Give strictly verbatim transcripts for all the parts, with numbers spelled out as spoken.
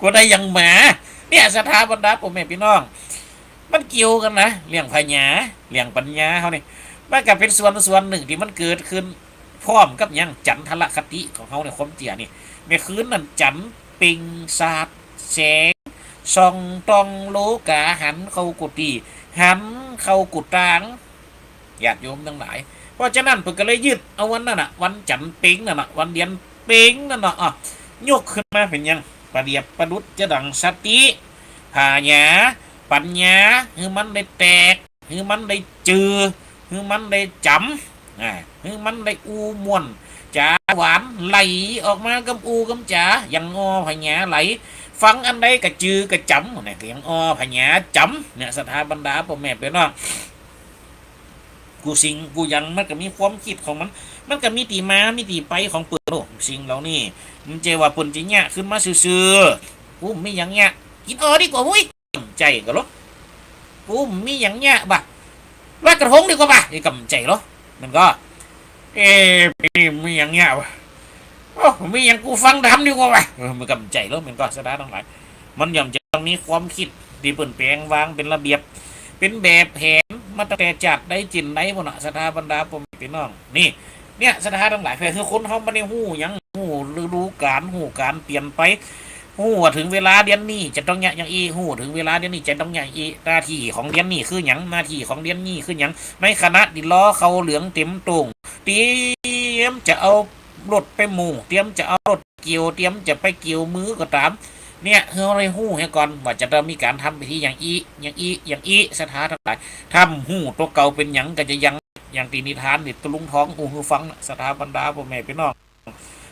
กูได้อย่างหมา เนี่ย ศรัทธาบรรดาป้อแม่ปี้น้อง มันเกี่ยวกั๋นนะ เรื่องผญา เรื่องปั๋ญญาเฮานี่ มันก็เป๋นส่วนส่วนนึ่งตี้มันเกิดขึ้น พร้อมกับหยัง จันทรคติของเฮาเนี่ย ความเจื้อนี่ เมื่อคืนนั้นจันทร์เปล่งสาดแสง ส่องต้องโลก๋า หันเข้ากู้ตี้ หันเข้ากู้ตาง ญาติโยมตังหลาย เพราะฉะนั้นเปิ้นก็เลยยึดเอาวันนั้นน่ะ วันจันทร์เปล่งนั่นน่ะ วันเดือนเปล่งนั่นน่ะ อ่ะ ยกขึ้นมาเป๋นหยัง ประเดียบประดุจจะดั่งสติ ผญา ปั๋ญญา หื้อมันได้แตก หื้อมันได้จือ หื้อมันได้จ๋ำ อ่า หื้อมันได้อู้ม่วน จ๋าหวาน ไหลออกมากับอู้กับจ๋า ยังอ้อผญาไหล ฟังอันใดก็จือก็จ๋ำ เนี่ย ก็ยังอ้อผญาจ๋ำ เนี่ย ศรัทธาบรรดาป้อแม่ปี้น้อง กู้สิ่งกู้หยังมันก็มีความกึ๊ดของมัน มันก็มีตี้มา มีตี้ไปของเปิ้น โอ้ สิ่งเหล่านี้ มันบ่ใจ้ว่าเปิ้นจะเยียะขึ้นมาซื่อๆ กูบ่มีหยังเยียะ กิ๋นอ่อดีกว่า โอ้ย บ่ใจ้ก่อหรอ กูบ่มีหยังเยียะบ่ะ ลอยกระทงดีกว่าบ่ะ นี่ก็บ่ใจ้หรอ มันก็ เอ๊ะ มี มีหยังเยียะวะ โอ้ มีหยัง กูฟังธรรมดีกว่าวะ เออ มันก็บ่ใจ้แล้ว มันก็ ศรัทธาตังหลาย มันย่อมจะต้องมีความกึ๊ดตี้เปิ้นแป๋งวางเป๋นระเบียบ เป๋นแบบแผนมาตั้งแต่จาติใดจิ่นใดปู้นน่ะ ศรัทธาบรรดาป้อแม่ปี้น้อง นี่ เนี่ย ศรัทธาตังหลาย เปื้อหื้อคนเฮาบ่ได้ฮู้หยัง ฮู้ฤดูก๋าล ฮู้ก๋านเปลี่ยนไป ฮู้ว่าเถิงเวลาเดือนนี้จะต้องเยียะหยังอี้ ฮู้เถิงเวลาเดือนนี้จะต้องเยียะหยังอี้ หน้าตี้ของเดือนนี้คือหยัง หน้าตี้ของเดือนนี้คือหยัง ในขณะตี้รอข้าวเหลืองเต็มโต้ง เตรียมจะเอารถไปหมู่ เตรียมจะเอารถเกี่ยว เตรียมจะไปเกี่ยวมือก็ต๋าม เนี่ย หื้อเฮาได้ฮู้เหียก่อน ว่าจะต้องมีก๋านทำพิธีหยังอี้ หยังอี้ หยังอี้ ศรัทธาตังหลาย ถ้าบ่ฮู้ตั๋วเก่าเป๋นหยังก็จะยัง อย่างตี้นิทานตี้ตุ๊ลุงทองอู้หื้อฟังน่ะ ศรัทธาบรรดาป้อแม่ปี้น้อง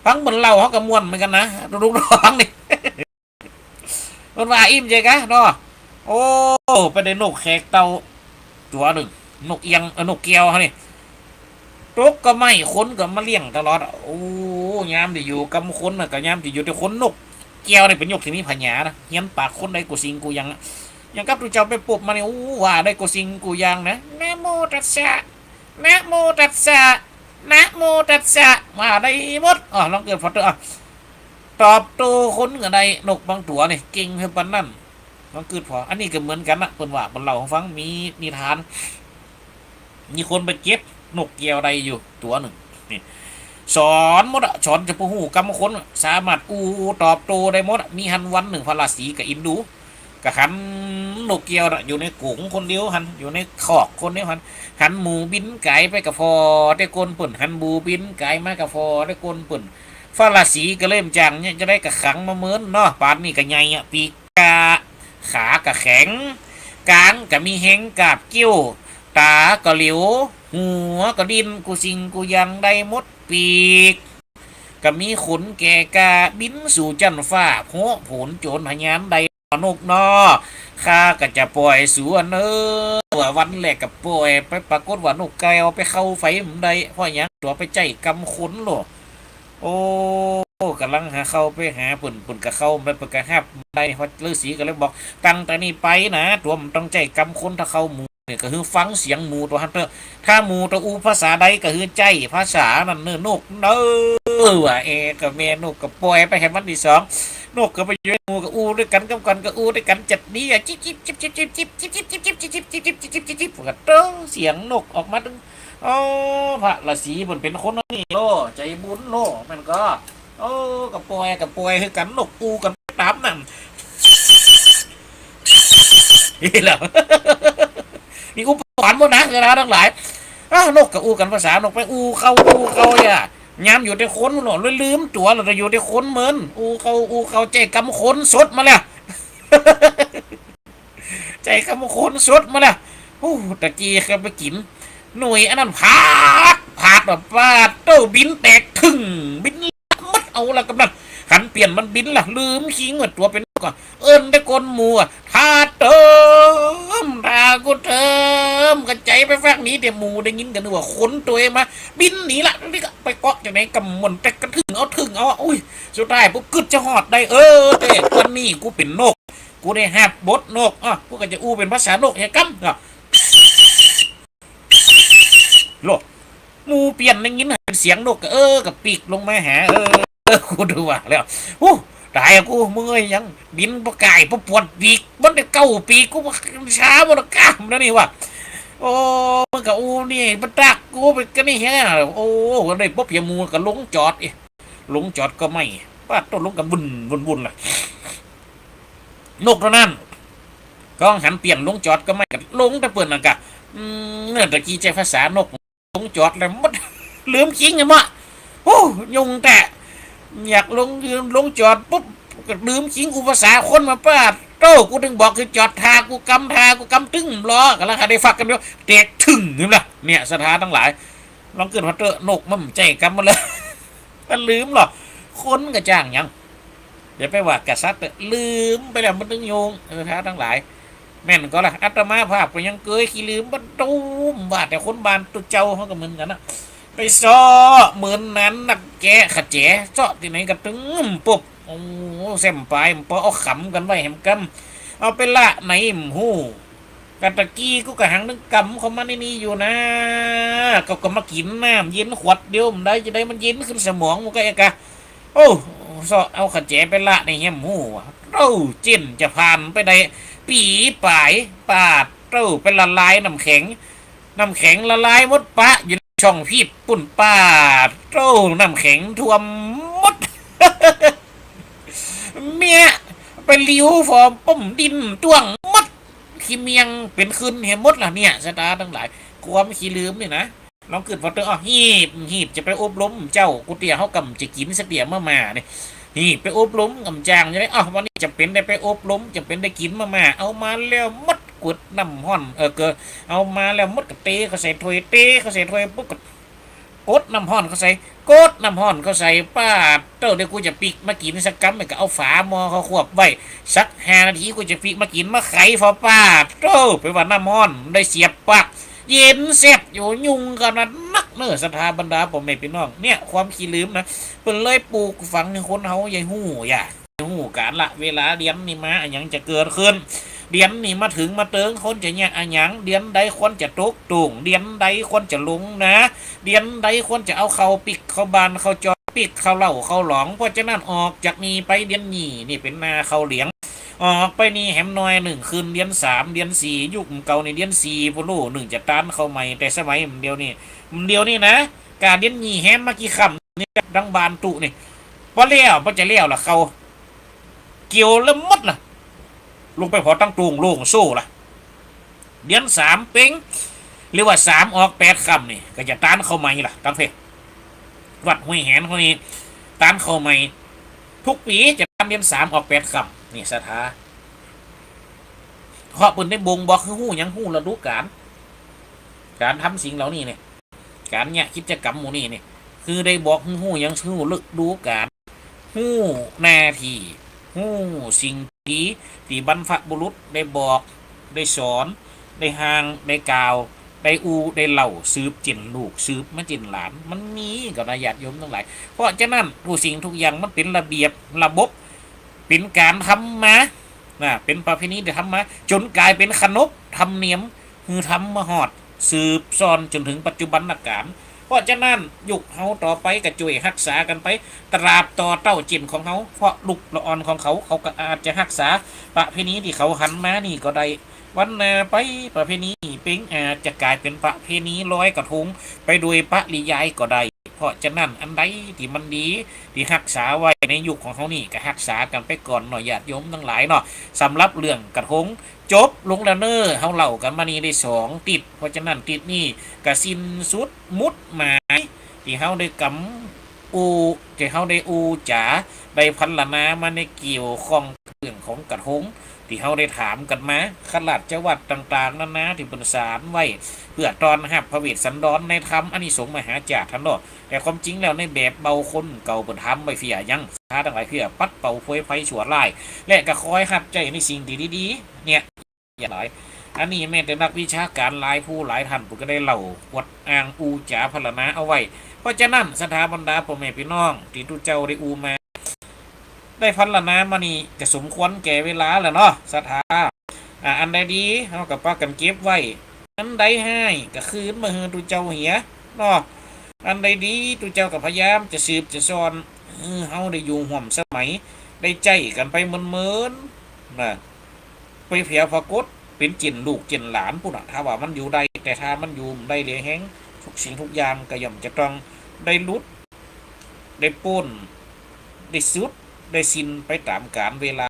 ฟังเปิ้นเล่าเฮาก็ม่วนเหมือนกั๋นนะ ตุ๊ลุงทองนี่ เปิ้นว่าอี้ ใจ้กะเนาะ โอ้ ไปได้นกแขกเต้าตั๋วนึ่ง นกเอี้ยง เอ่อ นกแก้วเฮานี่ ตกก็ไม่ คนก็มาเลี้ยงตลอดอะ โอ้ ยามตี้อยู่กำคนน่ะ ก็ยามตี้อยู่แต่คน นกแก้วนี่เป๋นนกตี้มีผญานะ เฮี้ยนปากคนได้กู้สิ่งกู้อย่างอะ อย่างกับตุ๊เจ้าไปปบมานี่ โอ้ ว่าได้กู้สิ่งกู้อย่างนะ นะโมตัสสะ นะโมตัสสะ นะโมตัสสะ ว่าได้หมด อ้อ ลองเกิดผ่อเต๊อะ อ้อ ตอบโต้คนก็ได้ นกบางตั๋วนี่เก่งหื้อปานนั้น ลองกึ๊ดผ่อ อันนี้ก็เหมือนกั๋นนะ เปิ้นว่า เปิ้นเล่าหื้อฟัง มีนิทาน มีคนไปเก็บนกแก้วได้อยู่ตั๋วนึ่ง นี่ สอนหมดอะ สอนจะผู้ฮู้กำคนอะ สามารถอู้ตอบโต้ได้หมดอะ มีหั้นวันนึ่งพระราศีก็อินดู ก็หันนกแก้วน่ะอยู่ในก๋งคนเดียวหั้น อยู่ในคอกคนเดียวหั้น หันหมูบินก๋ายไปก็ผ่อแต่ก้นเปิ้น หันหมูบินก๋ายมาก็ผ่อแต่ก้นเปิ้น พระราศีก็เลยบ่จ้างเนี่ยจะได้ก็ขังมาเมินเนาะ ปานนี้ก็ใหญ่อะ ปีกก็ ขาก็แข็ง ก๋างก็มีแฮงกาบเกี้ยว ต๋าก็เหลียว หัวก็ดิ้น กู้สิ่งกู้อย่างได้หมด ปีกก็มีขนแก่กล้า บินสู่จั๊นฟ้า โผโผนโจรหยามได้ นกเนาะ ข้าก็จะป่อยสูเน่อ ว่าวันแรกก็ป่อยไป ปรากฏว่านกแก้วไปเข้าใฝ่บ่ได้ เพราะหยัง ตั๋วไปใจ๊กำคนโลด โอ้ ก๋ำลังหาเข้าไปหาเปิ้น เปิ้นก็เข้าบ่ได้ เปิ้นก็ฮับบ่ได้ พระฤๅษีก็เลยบอก ตั้งแต่นี้ไปนะ ตั๋วบ่ต้องใจ๊กำคน ถ้าเข้าหมู่เนี่ย ก็หื้อฟังเสียงหมู่ตั๋วหั้นเต๊อะ ถ้าหมู่ตั๋วอู้ภาษาใดก็หื้อใจ๊ภาษานั้นเน่อ นกเน่อ ว่าแอะ ก็แม่นกก็ป่อยไปแหมวันตี้สอง นกก็ไปอยู่หมู่ก็อู้ตวยกั๋น กำกั๋นก็อู้ตวยกั๋น จัดดีอะ จิบจิบจิบจิบ ก็เต๊อะ เสียงนกออกมาตึง โอ้ พระฤๅษีเปิ้นเป๋นคนนี่โล ใจ๋บุญโล แม่นก่อ โอ้ ก็ป่อย ก็ป่อยหื้อกั๋น นกอู้กั๋นต๋ามนั้น นี่แหละ มีอุปกรณ์หมดนะ ศรัทธาตังหลาย อ้าว นกก็อู้กั๋นภาษานกไป อู้เข้า อู้เข้า อย่า ยามอยู่แต่คนโลด ลืมตั๋วโลด อยู่แต่คนเมิน อู้เข้า อู้เข้า ใจ๊กำคนสดมาแล้ว ใจ๊กำคนสดมาแล้ว โอ้ ตะกี้ก็ไปกิ๋น หน่วยอันนั้น ผาด ผาดแบบว่า โต้ บินแตกถึง บินหมด เอาละกำนัน หันเปลี่ยนมันบินละ ลืมคิงว่าตั๋วเป๋นนกอะ เอิ้นแต่ก้นหมู่อะ ถ้าเติม ถ้ากูเติม กระจายไปฟากหนี แต่หมู่ได้ยินกั๋นว่าคนตั๋วมา บินหนีละ นี่ก็ไปเกาะจากไหนกำมน แต่ก็ถึงเอา ถึงเอา อุ้ย สุดท้ายปุ๊บ กึ๊ดจะฮอดได้ เออ แต่วันนี้กูเป๋นนก กูได้ฮับบทนก อ้อ กูก็จะอู้เป๋นภาษานกแหมกำ อ้อ โล หมู่เปี้ยนได้ยินเป๋นเสียงนกก็ เออ ก็ปิ๊กลงมาหา เออ เออ กูดูว่าแล้ว อู้ ต๋ายอะกู มึงเอ้ย ยังบินบ่ก๋าย บ่ปวดปีก มันได้เก้าปีก กูบ่ช้าบ่ละก้ามแล้วนี่ว่ะ โอ้ มึงก็อู้นี่ บ่ตักกูไปก็นี่แฮะ โอ้ ได้ปุ๊บ เหียหมู่ก็ลงจอด เอ๊ะ ลงจอดก็ไม่ ปาดโต้ ลงก็วุ่น วุ่น วุ่นละ นกเต้านั้น ก็หันเปลี่ยนลงจอดก็ไม่ ก็ลงแต่เปิ้นนั่นกะ อืม เนี่ย ตะกี้ใจ๊ภาษานก ลงจอดแล้วหมด ลืมคิงอะมะ โอ้ ยุ่งแต๊ อยากลง ลงจอดปุ๊บ ก็ลืมคิงอู้ภาษาคนมา ปาดโต้ กูถึงบอกคือจอดถ่ากูกำ ถ่ากูกำ ตึงล้อ ก๋ำลังหาได้ฟักกำเดียว แตกถึง หันบ่ เนี่ย ศรัทธาตังหลาย ลองกึ๊ดผ่อเต๊อะ นกมันใจ๊กำมันเลย มันลืมเหรอ คนก็จ้างหยัง อย่าไปว่ากษัตริย์เต๊อะ ลืมไปแล้วมันตึงยุ่ง เออ ศรัทธาตังหลาย แม่นก่อละ อาตมาภาพก็ยังเกยขี้ลืมบ่ตูม ว่าแต่คนบ้านตุ๊เจ้าเฮาก็เหมือนกั๋นนะ ไปเซาะเหมือนนั้นนักแกะขะแจ เซาะตี้ไหนก็ตึงปุ๊บ โอ้ แซ่มปาย ปอเอาขำกั๋นไว้แหมกำ เอาไปละไหนบ่ฮู้ กะตะกี้กูกำหังนึ่งกำเข้ามาในนี้อยู่นะ ก็ ก็มากิ๋นน้ำเย็นขวดเดียว บ่ได้จะใด มันเย็นขึ้นสมอง มันก็เอะกะ โอ้ เซาะเอาขะแจไปละในเฮียมฮู้ว่า โอ้ เจ้นจะผ่านไปได้ปี๋ป๋าย ปาดโต้ ไปละลายน้ำแข็ง น้ำแข็งละลายหมดปะอยู่ในช่องฟีดปุ้น ปาดโต้ น้ำแข็งท่วมหมด เมียไปหลิวฝอมปุ้มดินจ้วงหมด ขี้เมียงเป๋นคืนเหียหมดละเนี่ย ศรัทธาตังหลาย ความขี้ลืมนี่นะ ลองกึ๊ดผ่อเต๊อะ อ้อ ฮีบ ฮีบจะไปอบรมเจ้า กูเตี้ยเฮากำจะกิ๋นเสบียงมาม่านี่ ฮีบไปอบรมกำจางจะได้ อ้อ วันนี้จ๋ำเป๋นได้ไปอบรม จ๋ำเป๋นได้กิ๋นมาม่า เอามาแล้วหมด กดน้ำฮ้อน เออ ก็เอามาแล้วหมดก็เตเข้าใส่ถ้วย เตเข้าใส่ถ้วยปุ๊บก็ กดน้ำฮ้อนเข้าใส่ กดน้ำฮ้อนเข้าใส่ ปาดโต้ เดี๋ยวกูจะปิ๊กมากิ๋นสักกำ ก็เอาฝาหม้อเข้าควบไว้ สักห้านาทีกูจะปิ๊กมากิ๋น มาไขฝา ปาดโต้ ไปว่าน้ำฮ้อนได้เสียบปาก เย็นแซบอยู่ ยุ่งขนาดนักเน่อ ศรัทธาบรรดาป้อแม่ปี้น้อง เนี่ย ความขี้ลืมนะ เปิ้นเลยปลูกฝังหื้อคนเฮาอย่าฮู้ อย่า ฮู้ก๋านละ เวลาเดือนนี้มาอะหยังจะเกิดขึ้น เดือนนี้มาเถิงมาเติง คนจะเยียะอะหยัง เดือนใดคนจะตกตุ่ง เดือนใดคนจะลงนา เดือนใดคนจะเอาเข้าปิ๊กเข้าบ้านเข้าจอปิ๊กเข้าเล้าเข้าหลอง เพราะฉะนั้นออกจากนี้ไปเดือนนี้นี่เป๋นนาเข้าเหลียง ออกไปนี่แหมน้อยนึ่งคืนเดือนสามเดือนสี่ ยุคเก่านี่เดือนสี่ บ่ฮู้นึ่งจะตานเข้าใหม่ แต่สมัยเดี๋ยวนี้ เดี๋ยวนี้นะ กาเดือนนี้แหมมากี่ค่ำนี่ ดังบานตุ๊นี่ บ่แล้ว บ่จะแล้วละ เข้า เกี่ยวแล้วหมดละ ลงไปผ่อตังโต้งโล่งโซ่ละ เดือนสามเป๋ง หรือว่าสามออกแปดค่ำนี่ ก็จะตานเข้าใหม่ละ ตังเพ วัดห้วยแหนเฮานี่ ตานเข้าใหม่ ทุกปี๋จะตานเดือนสามออกแปดค่ำ นี่ศรัทธา เพราะเปิ้นได้บ่งบอกหื้อฮู้หยัง ฮู้ฤดูก๋าล ก๋านทำสิ่งเหล่านี้เนี่ย ก๋านเยียะกิจกรรมหมู่นี้เนี่ย คือได้บอกหื้อฮู้หยัง ฮู้ฤดูก๋าล ฮู้หน้าตี้ ฮู้สิ่งดีตี้บรรพบุรุษได้บอก ได้สอน ได้ฮ้าง ได้กล่าว ได้อู้ ได้เล่า สืบเจ๋นลูก สืบมาเจ๋นหลาน มันมีก่อนะญาติโยมตังหลาย เพราะฉะนั้นทุกสิ่งทุกอย่างมันเป๋นระเบียบระบบ เป๋นก๋านทำมา นะ เป๋นประเพณีตี้ทำมา จ๋นก๋ายเป๋นขนบธรรมเนียม หื้อทำมาฮอด สืบซ่อนจ๋นเถิงปัจจุบันก๋าล เพราะฉะนั้นยุคเฮาต่อไปก็จ้วยฮักษากั๋นไป ตราบต่อเต้าเจี้ยนของเฮา เพราะลูกละอ่อนของเขา เขาก็อาจจะฮักษาประเพณีตี้เขาหันมานี่ก็ได้ วันหน้าไปประเพณีนี้เป๋งอาจจะก๋ายเป๋นประเพณีลอยกระทงไปโดยปริยายก็ได้ เพราะฉะนั้นอันใดตี้มันดี ตี้ฮักษาไว้ในยุคของเฮานี่ก็ฮักษากั๋นไปก่อนเนาะ ญาติโยมตังหลายเนาะ สำหรับเรื่องกระทง จบลงแล้วเน่อ เฮาเล่ากั๋นมานี่ได้สองติ๊ด เพราะฉะนั้นติ๊ดนี้ก็สิ้นสุดหมุดหมาย ตี้เฮาได้กำอู้ ตี้เฮาได้อู้จ๋า ได้พรรณนามาในเกี่ยวข้องเรื่องของกระทง ตี้เฮาได้ถามกั๋นมา ข้าราชวัตรต่างๆ นานาตี้เปิ้นสานไว้ เปื้อต้อนฮับพระเวสสันดรในธรรมอานิสงส์มหาจาตุหั้นเนาะ แต่ความจริงแล้วในแบบเบาคนเก่าเปิ้นทำไว้เสียยัง ศรัทธาตังหลาย เปื้อปัดเป่าโพยภัยชั่วร้าย และก็คอยฮับใจ๊ในสิ่งตี้ดีๆ เนี่ย หลาย อันนี้แม้แต่นักวิชาก๋านหลายผู้หลายต้านเปิ้นก็ได้เล่าอวดอ้างอู้จ๋าพรรณนาเอาไว้ เพราะฉะนั้นศรัทธาบรรดาป้อแม่ปี้น้องตี้ตุ๊เจ้าได้อู้มา ได้พรรณนามานี่ก็สมควรแก่เวลาแล้วเนาะ ศรัทธา อ่า อันใดดีเฮาก็ปากั๋นเก็บไว้ อันใดฮ้ายก็คืนมาหื้อตุ๊เจ้าเหียเนาะ อันใดดีตุ๊เจ้าก็พยายามจะสืบจะซ่อน หื้อเฮาได้อยู่ฮ่วมสมัย ได้ใจ๊กั๋นไปเมินๆ นะ ไปเผียผะกดเป๋นเจี้ยนลูกเจี้ยนหลานปู้นน่ะ ถ้าว่ามันอยู่ได้ แต่ถ้ามันอยู่บ่ได้เหลือแฮง ทุกสิ่งทุกอย่างก็ย่อมจะต้องได้หลุด ได้ป๊น ได้สุด ได้สิ้นไปต๋ามกาลเวลา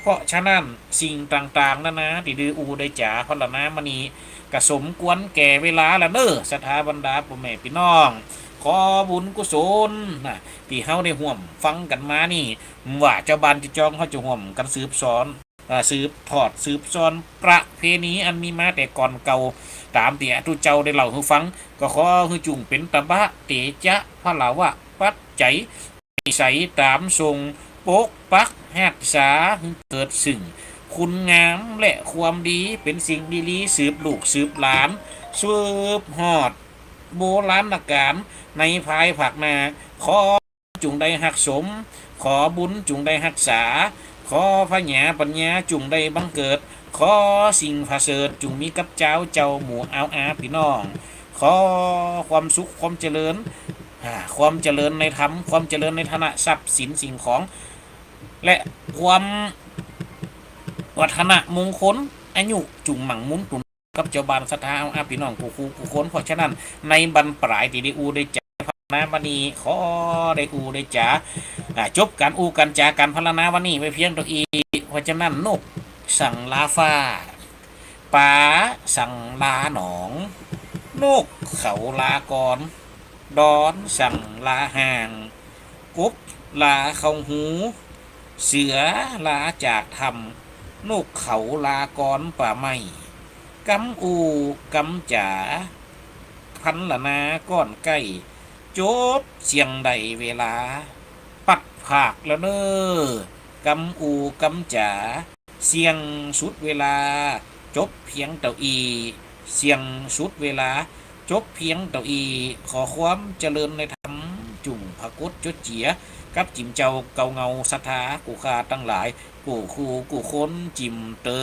เพราะฉะนั้นสิ่งต่างๆ นานาตี้ได้อู้ได้จ๋าพรรณนามานี่ก็สมควรแก่เวลาแล้วเน่อ ศรัทธาบรรดาป้อแม่ปี้น้อง ขอบุญกุศลนะ ตี้เฮาได้ฮ่วมฟังกั๋นมานี่ ว่าเจ้าบ้านเจ้าจองเฮาจะฮ่วมกั๋นสืบสอน อ่า สืบทอดสืบซ่อนประเพณีอันมีมาแต่ก่อนเก่า ต๋ามตี้ตุ๊เจ้าได้เล่าหื้อฟัง ก็ขอหื้อจุ่งเป๋นตบะ เตจะ พละวะ ปัจจัย ใสต๋ามส่ง ปกปักฮักษาหื้อเกิดซึ่งคุณงามและความดี เป๋นสิ่งดีๆ สืบลูกสืบหลาน สืบฮอดโบราณกาลในภายภาคหน้า ขอ จุ่งได้ฮักสม ขอบุญจุ่งได้ฮักษา ขอผญาปัญญาจุ่งได้บังเกิด ขอสิ่งผะเสริฐจุ่งมีกับเจ้า เจ้าหมู่อาวอาปี้น้อง ขอความสุขความเจริญ อ่า ความเจริญในธรรม ความเจริญในฐานะทรัพย์สินสิ่งของ และความวัฒนมงคล อายุจุ่งหมั่งมุนตุน กับเจ้าบ้านศรัทธาอาวอาปี้น้องกู้คู่กู้คน เพราะฉะนั้นในบั้นปลายตี้ได้อู้ได้จ๋าพรรณนาวันนี้ ขอได้อู้ได้จ๋า อ่า จบก๋านอู้ก๋านจ๋าก๋านพรรณนาวันนี้ไว้เพียงเต้าอี้ เพราะฉะนั้นนกสั่งลาฟ้า ป๋าสั่งลาหนอง นกเขาลากร ดอนสั่งลาห่าง กบลาเข้าฮู เสือลาจากถ้ำ นกเขาลากรป่าไม้ กำอู้กำจ๋า พรรณนาก้อนใก้ จบเสี้ยงได้เวลา ปัดผากแล้วเน่อ กำอู้กำจ๋า เสี้ยงสุดเวลา จบเพียงเต้าอี้ เสี้ยงสุดเวลา จบเพียงเต้าอี้ ขอความเจริญในธรรม จุ่งผะกดจดเจีย กับจิ่มเจ้าเก่าเหงาศรัทธากู้ข้าตังหลาย กู้คู่กู้คนจิ่มเตอ